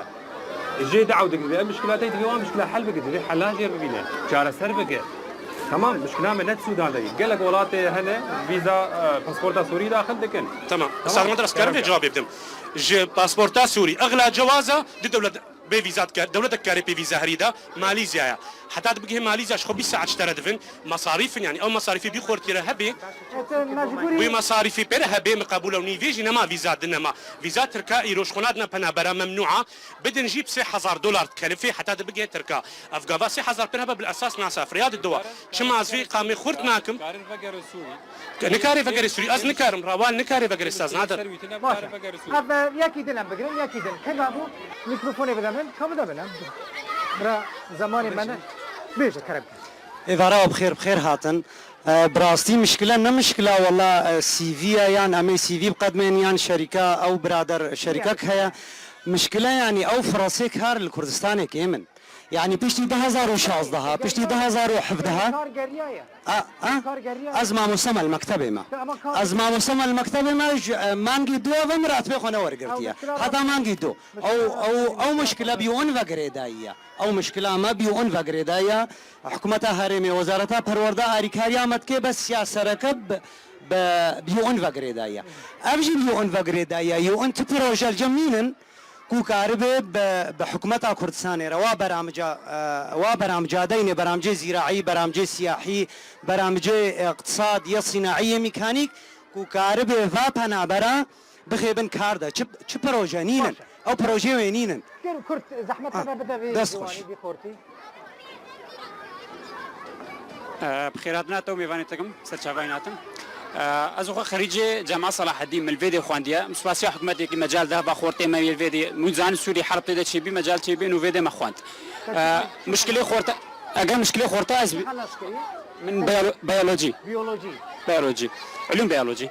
Jê daw dike, divê ev mişkila tey, divê wan mişkila hel bike, divê hela jê bibîne, çareser bike. Tamam, mişkila me ne Sûdan de. Gelek welatê hene vîza, e, pasporta Sûrî daxil dikin. Tamam. Tamam. Ustaz Nadir, ez karim vê cewabê bidim. Ji pasporta Sûrî, exla cewaza di dewlet bê vîza dikar, dewletek karê pê vîza herî da, Malîzyaya. Heta dibigihê Malîzya ji xwe bîst saet ji te re divin, masarîf in, yani ew masarîfê bî xortî re hebê. Wî masarîfê pê re hebê, min qebûl e, û nîvê jî nema vîza din nema. Vîza Tirka îro ji xwe nadine penabera, memnû a. Bidin jî bi sê hezar dolar dikelifê heta dibigihê Tirka. Ev gava sê hezar pir hebe bil esas nasafir. Ya di dua. Çima ez vê îqamê xurt nakim? Nikare vegere Sûrî. Ez nikarim, Rawal nikare vegere Ustaz Nadir. Baş e. Ev, e, yekî din em bigirin, yekî din. Kek Abu, mîkrofonê bide min, ka bide min em. Bira zemanê me ne. Bêje, kerem ke. Êvara we bi xêr, bi xêr hatin. E, bi rastî mişkile ne mişkila wela, e, C V ye yan em ê C V biqedimên yan şerîka ew birader şerîkek heye. Mişkile yanî ew firasê kar li Kurdistanê kêm in. Yani piştî du hezar û şazdeha, piştî du hezar û hevdeha. Kar geriya ye. A, a? Kar geriya ye. Ez mamoste me li mektebê me. Te ama kar Ez mamoste me li mektebê me, ji, e, mangî du ev em ratibê xwe newergirtiye. Ew muşkila Heta mangî du. Ew, ew, ew muşkila bi ûn ve girêdayî ye. Ew muşkila me bi ûn ve girêdayî ye. Hikûmeta herêmê, wezareta perwerde arîkariya me dike, bes ya sereke bi, bi, bi ûn ve girêdayî ye. Ev jî bi ûn ve girêdayî ye. Ûn ti proje li cem nînin. Ku karibe bi, bi hikûmeta Kurdistanê re wa beramca, e, wa beramca deynê, beramcê zîraî, beramcê siyahî, beramcê, e, iqtisad, ya sînaî, yê mîkanîk, ku karibe va penabera bixêbin kar de. Çi, çi proje nînin? Baş e. Ew projeyê wê nînin. Kêr û kurt, zehmet Ha, hebe bide vê dest ciwanî xweş. vî xortî. Bi xêr hatina te û mêvanê te kim, ser çavayên hatin. Ez xwe xerîcê Cema Selaheddîn, min li vê dê xwendiye. Min spasiya hikûmetê kir, mecal da va xortê me yê vê dê. Min zanî Sûrî herb tê de çêbî, mecal çêbî, û vê dê me xwend. Muşkilê xorta, eger muşkilê xorta ez Xelas kiriye. Min biyolo-, biyolojî. Biyolojî. Biyolojî. Ilûm biyolojî.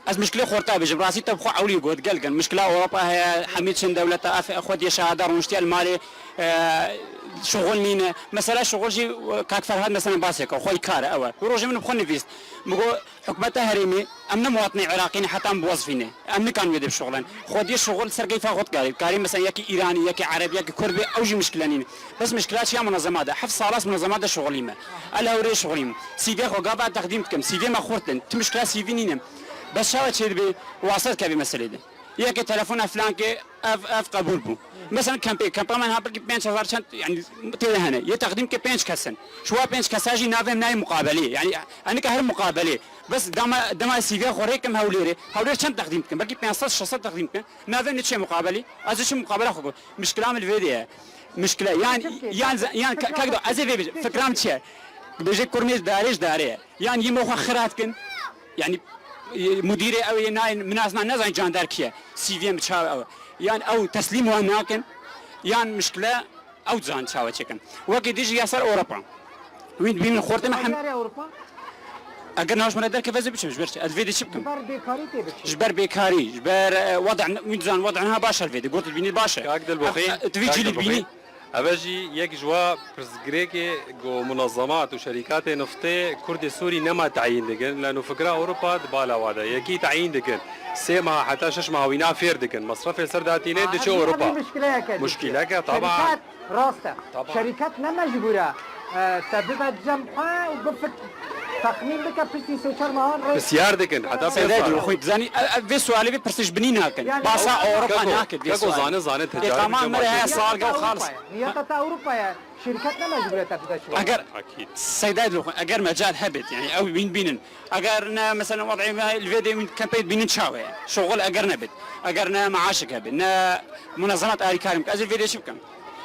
Ez muşkilê xorta bêjim. Rastî te bi xwe ewlî got, gelgin. Muşkila Ewropa heye, hemî çin dewleta, ev xwe diye şehada rûniştiye li malê. E, şuxul nîne. Mesela şuxul jî, e, kak Ferhad mesela basê ke, xwey kar e, ew e. Wî rojê min bi xwe nivîst. Min got, hikûmeta herêmê, em ne muwatinê Iraqî ne, heta em biwezifîne. Em nikan wê dê bişuxulin. Xwediyê şuxul ser keyfa xwe dikarî. Karî mesela yekî Îranî, yekî Ereb, yekî Kurd bê, ew jî mişkile nîne. Bes mişkila çiya munezemat e. Heft sala ez munezemat de şuxulî me. El hewrê şuxulî me. C V'ya xwe gava teqdîm dikim. C V'ê me xurt in. Ti mişkila C V nîne. Bes çawa çêdibê? Wasa dike vê meselê de. Yekê telefona filan ke ev, ev qebûl bû. Mesela kempê, kempa me niha belkî pênc hezar çend, yani tê de hene. Yê teqdîm ke pênc kes in. Ji wa pênc kesa jî navê min nayê muqabelê. Yani enika her muqabelê. Bes dema, dema C V'ya xwe rêkim Hewlêrê. Hewlêr çend teqdîm dikin? Belkî pênc sed şeş sed teqdîm dikin. Navê min çê muqabelê? Ez çi muqabela xwe got. Mişkila min li vê de ye. Mişkila. Yan, yan, yan, ka-, kak do, ez ê vê bêjim. Fikra min çi ye? Bêje kurmê darê ji darê ye. Yan yê me xwe xira dikin. Yani, e, mudîrê ew ê nayên, min ez na-, nezanî candar kî ye. C V'yê min çawa ew e. Yan ew teslîm wan nakin. Yan mişkile ew dizan çawa çêkin. Wekî dî jî ya ser Ewropa. Wî dibînin xortê me hem Ewropa? Eger niha ji min re derkeve ez ê biçim, ji ber çi? Ez vê dê çi bikim? Ji ber bêkarî tê biçî. Ji ber bêkarî, ji ber, e, weda, wî dizan weda niha baş e li vê dê. Got dibînî baş e. Kak Dilbixî, Ev, e, tu vî kak cîlî Dilbixî. dibînî. Eve jî yek ji wa pirsgirêkê ku munezemat û şerîkatê niftê Kurdê Sûrî nema teyîn dikin, leno fikra Ewropa di bala wa de. Yekî teyîn dikin. Sê meha heta şeş meha wîna fêr dikin. Mesrefê ser datîne Aa, diçe ev Ewropa. Muşkileyeke dike. Muşkileke, taban. Şerîkat, rast e. Taban. Şerîkat ne mecbûr e, e, te bibe cem xwe û bifik-, texmîn bike piştî sê çar mehan rê. Pisyar dikin, heta Seyda pênc sal. Dilxwîn, dizanî, e, e, vê sualê vê pirsî ji binî nakin. Yani Basa Ewropa Keko, nakin vê Keko sualê. Zane, zane, te Îqama carî me re heye salge û xalz. Niyeta te Ewropa ye. Şirket ne mecbûriyete bide şuxul. Eger, Akîd. Seyda Dilxwîn, eger mecal hebit, yani ew wîn bînin. Eger ne, mesela, wadî me li vê de wîn kempê bînin çawe ye. Şuxul eger nebit. Eger ne maaşek hebit, ne munezemat alîkarî bik. Ez ê vê de çi bikim?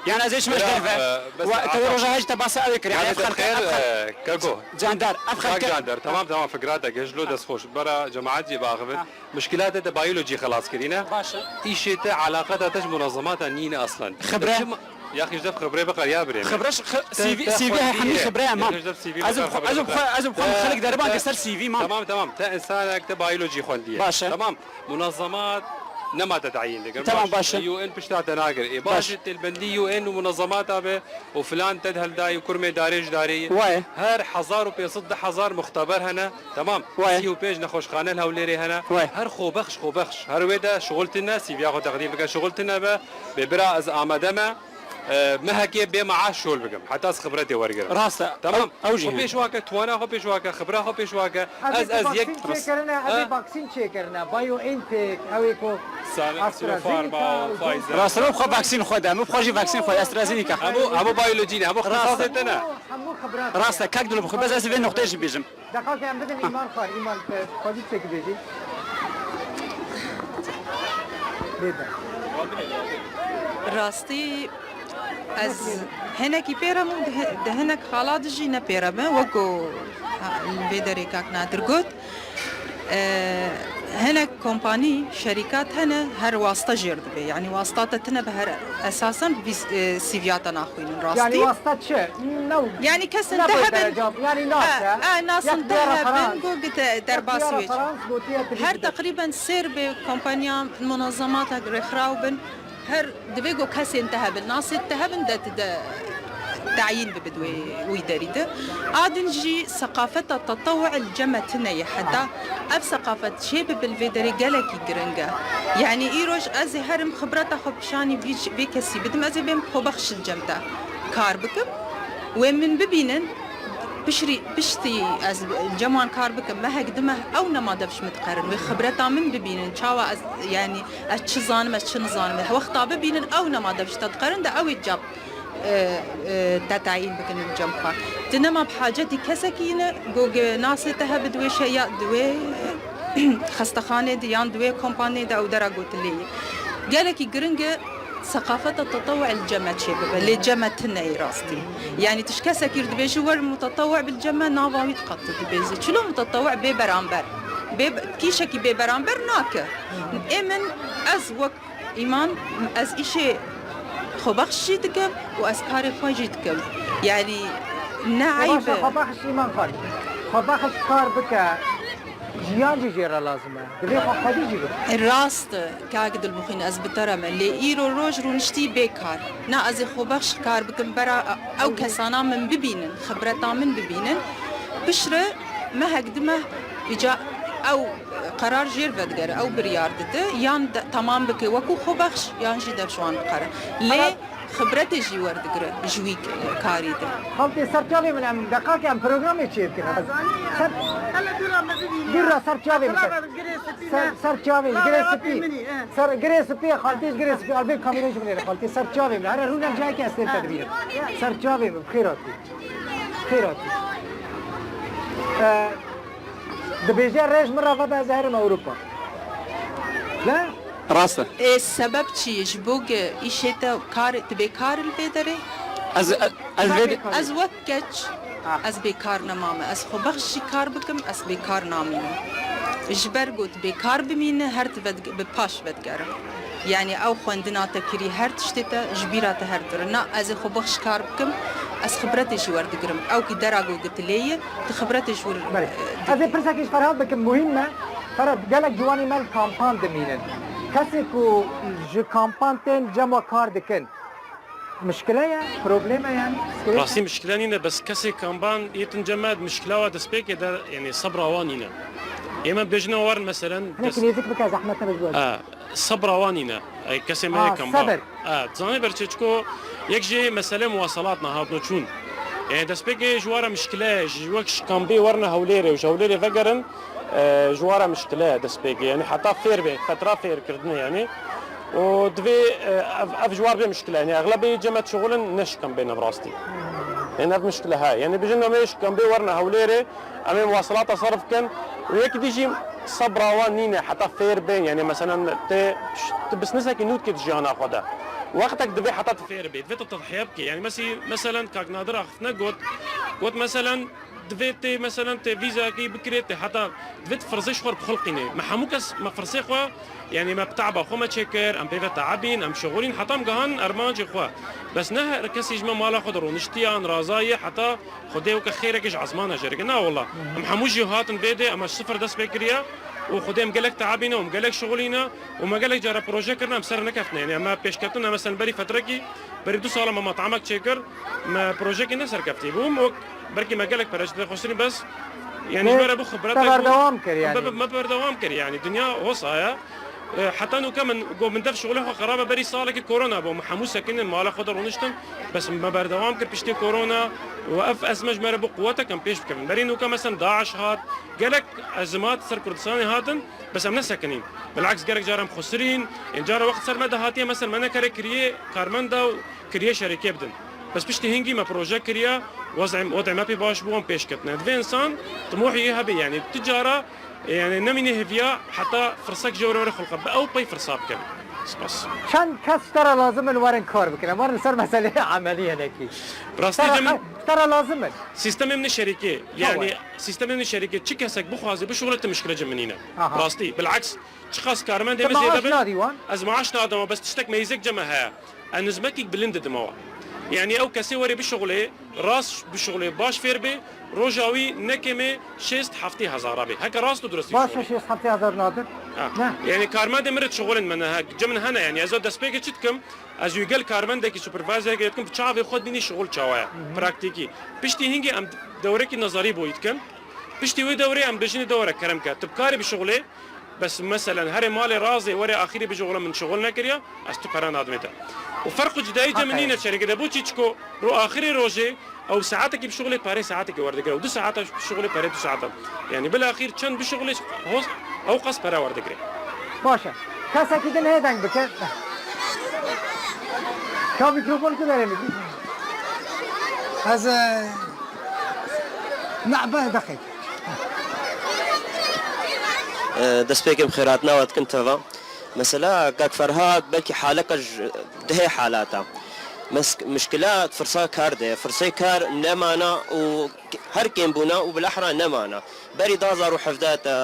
Yani ez ê çi Bira, derve. e, bes Wa, te Ata- roja hej te basa ew kiriye. Yani Ev te xelke, xêr, ev xelke. e, Keko. Candar, ev Kak xelke. Candar, tamam, tamam, fikra te geş, lo dest xweş. Bera cemaat jî baxivin. Ha. Muşkilata te bayî lo cî xelas kirîne. Baş e. Îşê te, alaqata te ji munezemata nîne aslan. Xibre? Çima, ya xî ji dev xibre biqer ya birê min. Xibre ji xi-, Te, C V, te C V xwendî hemî ye. xibre ye, mam. Ya xî ji dev C V Ez biqer, û xwe, xibre ez û xwe, biqer. ez û xwe Te, xelik dereban te, ke ser C V, mam. Tamam, tamam. Te însanek te bayî lo cî xwendiye. Baş e. Tamam. Munezemat nema te teyîn dikin. Tamam, Baş. baş e. U N pişta te nagir. Ê, Baş. baş e, têlbendî U N û munezemata be. û filan te di heldayî û kurmê darê ji darê ye. Waye. Her hezar û pênc sed, du hezar muxteber hene. Temam. Waye. Sî û pênc nexweşxane li Hewlêrê hene. Waye. Her xwebexş, xwebexş. Her wê de şuxul tine, C V'ya xwe teqdîm bike, şuxul tine be. Bê bira ez amade me. E, mehekê bê maaş şol bikim. Heta ez xibretê wergirim. Rast e. Temam. Ew, ew jî Xwe hene. pêş wake, tuwana xwe pêş wake, xibra xwe pêş wake. Ez, Ez ê ez yek vaksîn çêkirine, ez ê Ha? vaksîn çêkirine. BioNTech, ew ê ku Sano-, AstraZeneca Sinopharma û û Pfizer. Rast e, xwe vaksîn xwe de, min xwe jî vaksîn xwe, AstraZeneca. Hemû, hemû biyolojî ne, hemû Rast e. ixtisasê te ne. Hemû xibrat Rast e, heye. Kak Dilop, xwe bes ez vê noqteyê jî bêjim. Deqakê em bidin Îman Xwar, Îman, te xwedî çêkî bêjî. Bêde. Rastî, ez hinekî pêre me û di hi-, di hinek xala de jî ne pêre me, wek ku, ha, li vê derê Kak Nadir got. E, hinek kompanî, şerîkat hene, her wasta jêr dibe. Yanî wasta te tine bi her esasen vî, e, C V'ya te naxwînin rastî. Yani wasta çi? Ne Yani kesin ne te boy hebin. Dereca, yani nas Ha, e? ha, nasin Yek te diye hebin, referans. Go gite Yek derbas diye wê. Referans gotiye Her tebî. Teqrîben sêr bê kompanya munezemata rêxiraw bin. Her divê ku kesên te hebin, nasê te hebin de tu de teyîn bibe di wê, wî derî de. A din jî seqafeta tetewu'ê li cem me tune ye. Heta ev seqafet çêbibe li vê derê gelekî giring e. Yanî îroj ez ê herim xibreta xwe pişanî vî, vê kesî bidim, ez ê bêm xwebexş li cem te kar bikim. Wê min bibînin, pişrî, piştî ez li cem wan kar bikim, mehek di meh ew nema dev ji min diqerin. Wê xibreta min bibînin, çawa ez, yanî ez çi zanim, ez çi nizanim. Wexta bibînin ew nema dev ji te diqerin de ew ê cem, e, e, te teyîn bikin li cem xwe. Tu nema bi hacetî kesekî yî ne, go ge nasê te hebe di wê şe-, ya di wê xestexanê de yan di wê kompaniyê de ew dera gotilê ye. Gelekî giring e seqafeta tetewu'ê li cem me çêbibe. Lê cem me tune ye rastî. Yanî tu ji kesekî re dibêjî wer mutetewi' bil cem me, nava wî diqet tu dibêjî. Çilo mutetewi' bê beramber. Bê, kîşekî bê beramber nake. Ê min, ez wek Îman, ez îşê xwebexş jî dikim û ez karê xwe jî dikim. Yanî ne eyb e. Xwebexş, Îman Xan. Xwebexş kar bike, jiyan jî jê re lazim e. Divê xwe xwedî jî bibe. Rast e, kak Dilbixwîn, ez bi te re me. Lê îro roj rûniştî bê kar. Na ez ê xwebexş kar bikim, bera ew kesana min bibînin, xibreta min bibînin. Piştre mehek di meh îca ew qerar jêr vedigere, ew biryar dide, yan de, temam bike wekû xwebexş, yan jî dev ji wan biqere. Lê xibretê jî werdigire ji wî karî de. Xaltê ser çavê min em deqakê em programê çêbikin. Ser, dûr re ser çavê min ser. Ser, ser çavê min, girê spî. Ser girê spî, xaltê ji girê spî. Albê kamerayê ji min êre xaltê. Ser çavê min. Here rûne cihekê ez têm te dibînim. Ser çavê min, bi xêr hatî. Xêr hatî. E, dibêje rêj min re vebe ez herim Ewropa. Ne? Rast e. Ê sebeb çi ye? Ji bo ge îşê te kar, tu bêkar li vê derê? Ez, ez, ez vê de- Ez wek keç, ez bêkar nemame. Ez xwebexş jî kar bikim, ez bêkar namînim. Ji ber got bêkar bimîne, her ti vedge-, bi paş vedgerim. Yanî ew xwendina te kirî, her tiştê te ji bîra te her dire. Na, ez ê xwebexş kar bikim, ez xibretê ji wer digirim. Ew kî dera go gitilê ye, tu xibretê ji wir, Belê. e, Ez ê pirsekê ji Ferhat bikim, muhîm me. Ferhat, gelek ciwanê me li kampan dimînin. Kesê ku ji kampan tên cem we kar dikin, mişkile ye, probleme yani, stres e? Rastî mişkile nîne, bes kesê kampan yêtin cem me, mişkila wa destpêkê de, yani sebra wan nîne. Ê me bêjine werin meselen. Hinek des- nêzik bike, zehmet e, bi ji bo. Ha, sebra wan nîne. Ey, kesê me Ha, yê kampan. Sebir. Ha, zanê ber çi, çiko yek jê mesele muwasalat na hatno çûn. Yani destpêkê ji wara mişkile, ji wek ji kampê werine Hewlêrê û ji Hewlêrê vegerin, e, ji wara mişkile destpêkê. Yani heta fêr bê, fetra fêr kirdine yani. Û divê, e, ev, ev ji war bê mişkile. Yani exlebê cem me dişixulin ne ji kampê ne bi rastî. Yani ev mişkile he. Yani bijin em ê ji kampê werine Hewlêrê, em ê muwasilata serf bikin. Û yekî dî jî sebra wan nîne heta fêr bên. Yani meselen tê, tu bisnisekî nû dikî di jiyana xwe de. Wextek divê heta tu fêr bê. Divê tu tedhiye bikî. Yani mesî-, meselen Kak Nadir axifne got, got meselen divê tê, meselen tê vîzayekî bikirê, tê heta divê tu firzê ji xwe re bixulqînê. Me hemû kes me firzê xwe, yani me bi te'ba xwe me çêkir, em pê ve te'ebîn, em şixulîn, heta em gihan ermancê xwe. Bes ne her kesî ji me mala xwe de roniştiye an razayê, heta Xwedê weke xêreke ji ezmana jê re kir. Na wela. Em hemû jî hatin vê dê, em ji sifir dest pê kiriye û Xwedê em gelek te'ebîne û em gelek şixulîne û me gelek cara proje kirine, em ser nekeftine. Yani em pêşketin, em mesela berî fetrekî, berî du sala me met'amek çêkir, me projekî ne serkeftî bû. Wek belkî me gelek pere ji te xwestirî bes, yani ji me re bû xibretek bû. Te berdewam kir yani. Me, me berdewam kir yani. Dinya hosa ye. E, heta nûke min got, min dev şixulê xwe xerabe, berî salekî korona bû. Min hemû sekinin, mala xwe de roniştin. Bes me berdewam kir piştî korona û ev ezme ji me re bû quwetek em pêş bikevin. Berî nûke mesela DAIŞ hat, gelek ezmat ser Kurdistanê hatin, bes em nesekinîn. Bilaks gelek cara em xwesirîn, ên cara wext ser me de hatiye, mesela me nekare kiriyê karmenda û kiriyê şerîkê bidin. Bes piştî hingî me proje kiriye, wez'ê, wez'ê me pê baş bû, em pêş ketine. Divê insan timohî hebe, yani tu cara, yani nemîne hêviya heta firsek jê were were xulqe. Bi ew pey firsa bike. Spas. Çend kes ji te re lazim in werin kar bikin? Em werin ser meseleyê emelî hinekî. Rastî Ji te re cem- xel-, ji te re lazim in. Sîstemê min şerîkê. Tamam. Yani sîstemê min şerîkê. Çi kesek bixwaze bişuxule, ti mişkile cem min nîne. Aha. Rastî. Bilaks, çiqas karmendê Te min zêde maaş bin, nadî wan? Ez maaş nadim, bes tiştek meyzek cem me heye. Ez nizmekî bilind didim ewa. Yani ew kesê were bişuxulê, rast bişuxulê, baş fêr bê, roja wî ne kêmê şêst heftê hezara bê. Heke rast û durust Baş e, bişuxulê. Şêst heftê hezar nadir. Ha. Ne? Yani karmendê min re dişuxulin me ne, ha, cem min hene yani. Ez o destpêkê çi dikim? Ez wî gel karmendekî supervisoreke dikim, bi çavê xwe dibînî şuxul çawa ye. Hı hı. Praktîkî. Piştî hingê em dewrekî nezarî bo wî dikin. Piştî wê dewrê em bêjinê dewre kerem ke. Tu bi karî bişuxulê, bes meselen herê malê razê were axirî bişuxule min şuxul nekiriya, ez tu pere nadimê te. Û ferq û cudayî cem min nîne çereke de. Bo çî çiko ro axirê rojê ew saetekî bişuxulê parê saetekî werdigire û du saeta bişuxulê parê du saeta. Yani bilaxîr çend bişuxulê hoz ew qas pere werdigire. Baş e. Kesekî din hê deng bike. Ka mîkrofon ku derê min. Ez, e, ne, be, deqîk. E, destpêkê bi xêr hatina we dikin teva. Mesela, kak Ferhad, belkî haleka ji dihê halata. Mes-, mişkila firsa kar de. Firsê kar nemana û her kêm bûna û bilahra nemana. Berî du hazar û hevdeh te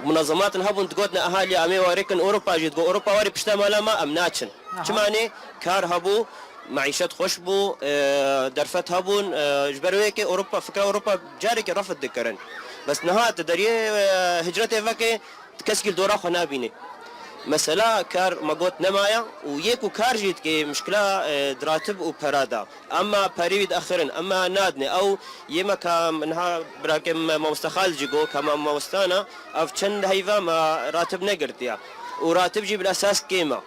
munazematên hebûn digotin, "Ehaliya em ê warê kin Ewropa." Jî digot, "Ewropa warê pişta mala me, em naçin." Aha. Çima ne? Kar hebû, meîşet xweş bû, e, derfet hebûn, e, ji ber wê yekê Ewropa, fikra Ewropa carekê refd dikirin. Bes niha tu deriyê, e, hicretê vekê, tu keskî li dora xwe nabînî. Mesela kar me got nemaya û yê ku kar jî dike, mişkila, e, di ratib û pera da. Ema perî wî diaxirin, ema nadine. Ew yê me ka niha birakê me mamoste Xalid jî got, ka me mamostana, ev çend heyva me ratib negirtiya. Û ratib jî bil esas kêm e.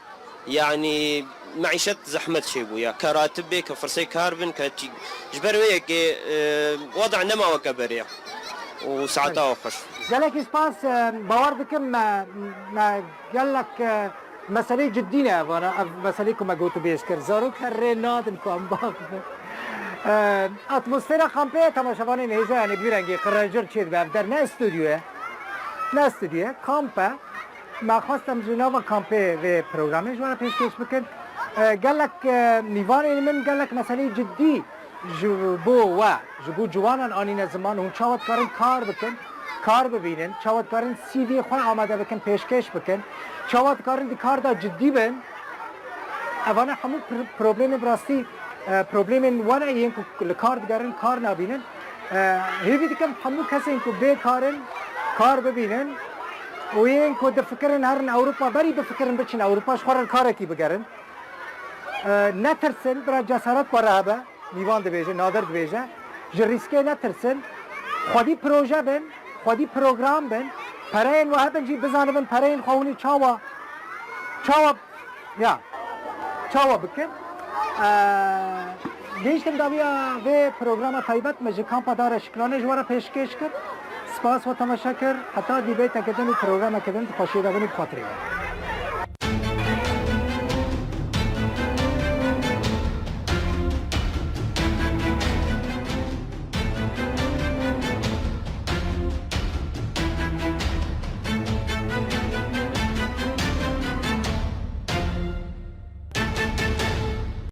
Yani meîşet zehmet çêbû ya. Ka ratib bê, ka firsê kar bin, ka çi-, ji ber wê yekê, e, weda nema weke berê. Û saeta we xweş. Gelekî spas, e, bawer dikim me, me gelek, e, meseleyê ciddî ne evana, ev meseleyê ku me gotûbêj kir. Zarok her rê nadin ku em baxivin. E, atmosfera kampê temaşevanên hêja, yani bi vî rengî qirrecir çêdibe. Ev der ne stûdyo ye. Ne stûdyo ye, kamp e. Me xwest em ji nava kampê vê programê ji we re pêşkêş bikin. E, gelek, e, mîvanên min gelek meseleyê ciddî ji bo we, ji bo ciwanan anîne ziman. Hûn çawa dikarin kar bikin, kar bibînin, çawa dikarin C V xwe amade bikin, pêşkêş bikin, çawa dikarin di kar de ciddî bin. Evane hemû pr-, problemê bi rastî, e, problemên we ne yên ku li kar digerin, kar nabînin. E, hêvî dikim hemû kesên ku bê kar in, kar bibînin û yên ku difikirin herin Ewropa, berî bifikirin biçin Ewropa, ji xwe re karekî bigerin. E, netirsin, bira cesaret xwe re hebe, Mîvan dibêje, Nadir dibêje, ji rîskê netirsin, xwedî proje bin, xwedî program bin, pereyên we hebin jî bizanibin pereyên xwe hûnî çawa, çawa Ya, çawa bikin? Eee, gihîştin dawiya vê programa taybet me ji Kampa Dara Şikranê ji we re pêşkêş kir. Spas we temaşe kir. Heta dîbêteke din û programeke din di xweşiyê de bin û bi xatirê we.